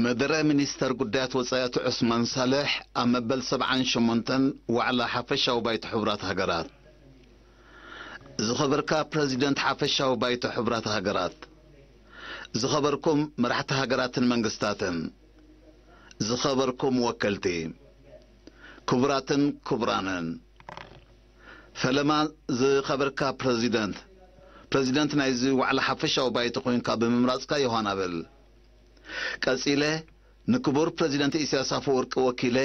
መደረ ሚኒስተር ጉዳያት ወጻኢ ኣቶ ዑስማን ሳልሕ ኣብ መበል ሰብዓን ሸሞንተን ዋዕላ ሓፈሻዊ ባይቶ ሕቡራት ሃገራት። ዝኸበርካ ፕረዚደንት ሓፈሻዊ ባይቶ ሕቡራት ሃገራት፣ ዝኸበርኩም መራሕቲ ሃገራትን መንግስታትን፣ ዝኸበርኩም ወከልቲ፣ ክቡራትን ክቡራንን፣ ፈለማ ዝኸበርካ ፕረዚደንት፣ ፕረዚደንት ናይዚ ዋዕላ ሓፈሻዊ ባይቶ ኮይንካ ብምምራጽካ ዮሃና በል። ቀጺለ ንክቡር ፕረዚደንት ኢሳያስ ኣፈወርቂ ወኪለ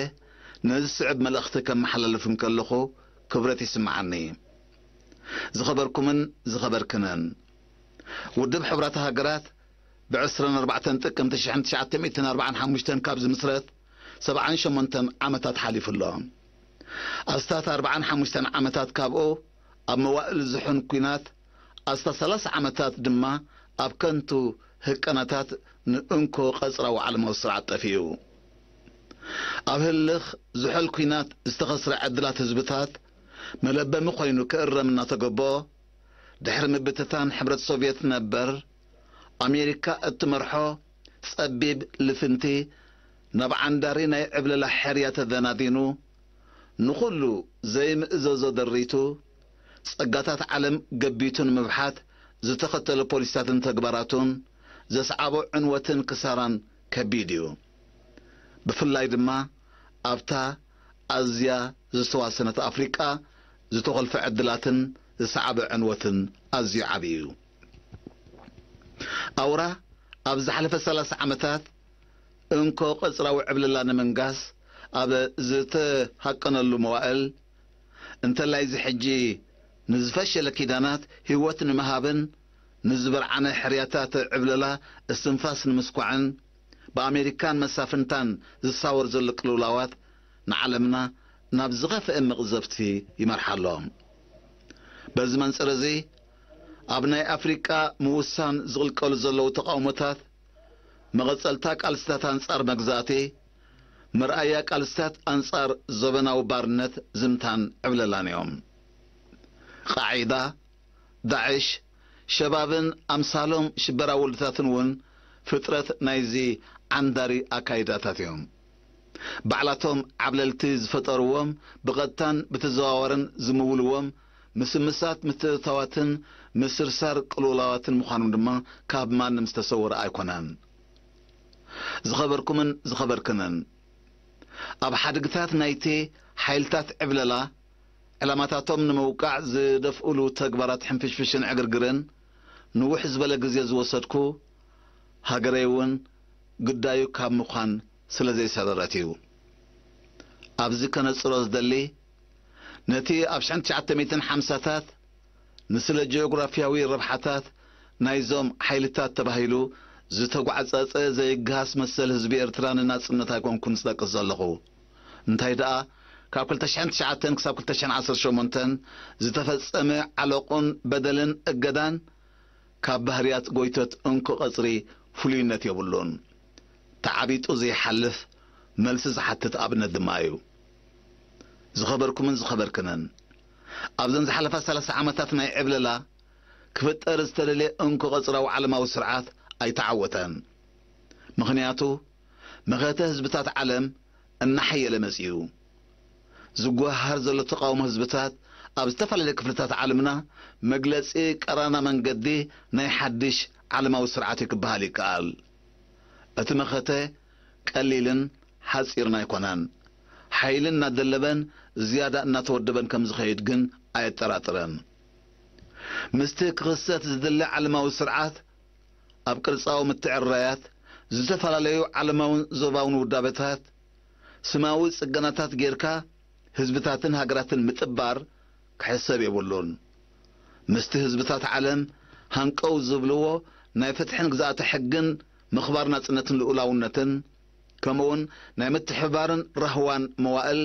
ነዚ ዝስዕብ መልእኽቲ ከመሓላልፍ እንከለኹ ክብረት ይስምዓኒ። ዝኸበርኩምን ዝኸበርክንን፣ ውድብ ሕቡራት ሃገራት ብ ዕስራን ኣርባዕተን ጥቅምቲ ሽሕን ትሽዓተ ሚእትን ኣርባዓን ሓሙሽተን ካብ ዝምስረት ሰብዓን ሸሞንተን ዓመታት ሓሊፉ ኣሎ። ኣስታት ኣርባዓን ሓሙሽተን ዓመታት ካብኡ ኣብ መዋእል ዝሑል ኲናት፣ ኣስታት ሰላሳ ዓመታት ድማ ኣብ ከንቱ ህቀናታት ንእንኮ ቀጽራዊ ዓለማዊ ስርዓት ጠፊኡ። ኣብ ህልኽ ዝሑል ኲናት ዝተኸስረ ዕድላት ህዝብታት መለበሚ ኮይኑ ክእረም እናተገበኦ፣ ድሕሪ ምብትታን ሕብረት ሶቭየት ነበር፣ ኣሜሪካ እትመርሖ ጸቢብ ልፍንቲ ናብ ዓንዳሪ ናይ ዕብለላ ሕርያ ተደናዲኑ፣ ንኹሉ ዘይምእዘዞ ደሪቱ፣ ጸጋታት ዓለም ገቢቱ ንምብሓት ዝተኸተሎ ፖሊሲታትን ተግባራቱን ዘስዓቦ ዕንወትን ክሳራን ከቢድ እዩ። ብፍላይ ድማ ኣብታ ኣዝያ ዝተዋሰነት ኣፍሪቃ ዝተኾልፈ ዕድላትን ዝሰዓበ ዕንወትን ኣዝዩ ዓብዪ እዩ። ኣውራ ኣብ ዝሓለፈ ሰላሳ ዓመታት እንኮ ቀጽራዊ ዕብለላ ንምንጋስ ኣብ ዝተሃቀነሉ መዋእል፣ እንተላይ እዚ ሕጂ ንዝፈሸለ ኪዳናት ህይወት ንምሃብን ንዝበርዓነ ሕርያታት ዕብለላ እስትንፋስ ንምስኳዕን ብኣሜሪካን መሳፍንታን ዝሳወር ዘሎ ቅልውላዋት ንዓለምና ናብ ዝኸፍአ መቕዘፍቲ ይመርሓ ኣሎ። በዚ መንጽር እዚ ኣብ ናይ ኣፍሪቃ ምውሳን ዝቕልቀሉ ዘለዉ ተቓውሞታት መቐጸልታ ቃልስታት ኣንጻር መግዛእቲ፣ መርኣያ ቃልስታት ኣንጻር ዘበናዊ ባርነት ዝምታን ዕብለላን እዮም። ቃዒዳ፣ ዳዕሽ፣ ሸባብን ኣምሳሎም ሽበራዊ ውልድታትን እውን ፍጥረት ናይዚ ዓንዳሪ ኣካይዳታት እዮም። ባዕላቶም ዓብለልቲ ዝፈጠርዎም ብቐጥታን ብተዘዋዋርን ዝምውልዎም ምስምሳት ምትእትታዋትን ምስርሳር ቅልውላዋትን ምዃኖም ድማ ካብ ማንም ዝተሰወረ ኣይኮነን። ዝኸበርኩምን ዝኸበርክንን፣ ኣብ ሓድግታት ናይቲ ሓይልታት ዕብለላ ዕላማታቶም ንምውቃዕ ዝደፍኡሉ ተግባራት ሕንፍሽፍሽን ዕግርግርን ንውሕ ዝበለ ግዜ ዝወሰድኩ፣ ሃገረይ እውን ግዳዩ ካብ ምዃን ስለ ዘይሰረረት እዩ። ኣብዚ ከነጽሮ ዝደሊ፣ ነቲ ኣብ ሽሕን ትሽዓተ ሚእትን ሓምሳታት ንስለ ጂኦግራፊያዊ ረብሓታት ናይዞም ሓይልታት ተባሂሉ ዝተጓዕጸጸ ዘይገሃስ መሰል ህዝቢ ኤርትራ ንናጽነት ኣይኮንኩን ዝጠቅስ ዘለኹ። እንታይ ደኣ፣ ካብ ክልተ ሽሕን ትሽዓተን ክሳብ ክልተ ሽሕን ዓሰርተ ሸሞንተን ዝተፈጸመ ዓለቑን በደልን እገዳን ካብ ባህርያት ጎይቶት እንኮ ቀጽሪ ፍሉይነት የብሉን። ተዓቢጡ ዘይሓልፍ መልሲ ዝሓትት ኣብነት ድማ እዩ። ዝኸበርኩምን ዝኸበርክንን፣ ኣብዘን ዝሓለፋ ሰላሳ ዓመታት ናይ ዕብለላ ክፍጠር ዝተደልየ እንኮ ቀጽራዊ ዓለማዊ ስርዓት ኣይተዓወተን። ምኽንያቱ፣ መኸተ ህዝብታት ዓለም እናሓየለ መጺኡ። ዝጓሃር ዘሎ ተቓውሞ ህዝብታት ኣብ ዝተፈላለዩ ክፍልታት ዓለምና መግለጺ ቀራና መንገዲ ናይ ሓድሽ ዓለማዊ ስርዓት እዩ ክበሃል ይከኣል። እቲ መኸተ ቀሊልን ሓጺርን ኣይኮነን። ሓይሊ እናደለበን ዝያዳ እናተወደበን ከም ዝኸይድ ግን ኣየጠራጥርን። ምስቲ ክኽሰት ዝድለ ዓለማዊ ስርዓት ኣብ ቅርጻዊ ምትዕርራያት፣ ዝተፈላለዩ ዓለማውን ዞባውን ውዳበታት፣ ስማዊ ጽገናታት ጌርካ ህዝብታትን ሃገራትን ምጥባር ክሕሰብ የብሉን። ምስቲ ህዝብታት ዓለም ሃንቀው ዝብልዎ ናይ ፍትሕን ግዝኣተ ሕግን ምኽባር ናጽነትን ልኡላውነትን፣ ከምኡውን ናይ ምትሕብባርን ራህዋን መዋእል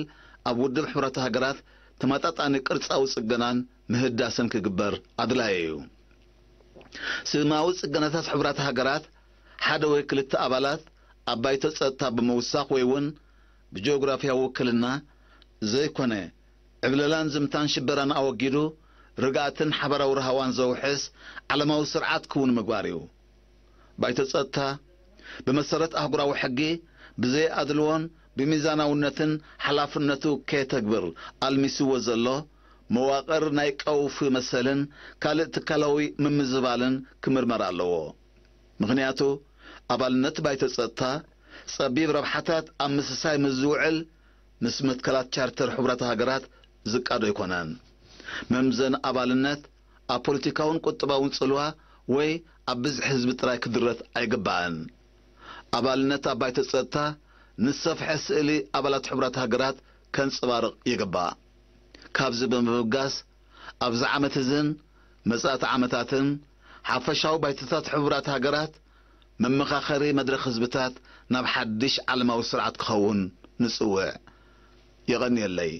ኣብ ውድብ ሕቡራት ሃገራት ተመጣጣኒ ቅርጻዊ ጽገናን ምህዳስን ክግበር ኣድላዪ እዩ። ስማዊ ጽገናታት ሕቡራት ሃገራት ሓደ ወይ ክልተ ኣባላት ኣብ ባይቶ ጸጥታ ብምውሳኽ ወይ እውን ብጂኦግራፊያዊ ውክልና ዘይኮነ ዕብለላን ዝምታን ሽበራን ኣወጊዱ ርግኣትን ሓባራዊ ራህዋን ዘውሕስ ዓለማዊ ስርዓት ክውን ምግባር እዩ። ባይቶ ጸጥታ ብመሰረት ኣህጉራዊ ሕጊ ብዘይ ኣድልዎን ብሚዛናውነትን ሓላፍነቱ ከየተግብር ኣልሚስዎ ዘሎ መዋቕር ናይ ቀውፊ መሰልን ካልእ ትካላዊ ምምዝባልን ክምርመር ኣለዎ። ምኽንያቱ ኣባልነት ባይቶ ጸጥታ ጸቢብ ረብሓታት ኣብ ምስሳይ ምስ ዝውዕል ምስ መትከላት ቻርተር ሕቡራት ሃገራት ዝቃዶ ኣይኮነን። መምዘን ኣባልነት ኣብ ፖለቲካውን ቁጠባውን ጽልዋ ወይ ኣብ ብዝሒ ህዝቢ ጥራይ ክድረት ኣይግባእን። ኣባልነት ኣብ ባይቶ ጸጥታ ንሰፍሐ ስእሊ ኣባላት ሕቡራት ሃገራት ከንጸባርቕ ይግባእ። ካብዚ ብምብጋስ ኣብዚ ዓመት እዝን መጻእቲ ዓመታትን ሓፈሻዊ ባይቶታት ሕቡራት ሃገራት መመኻኸሪ መድረኽ ህዝብታት ናብ ሓድሽ ዓለማዊ ስርዓት ክኸውን ንጽውዕ። የቐንየለይ።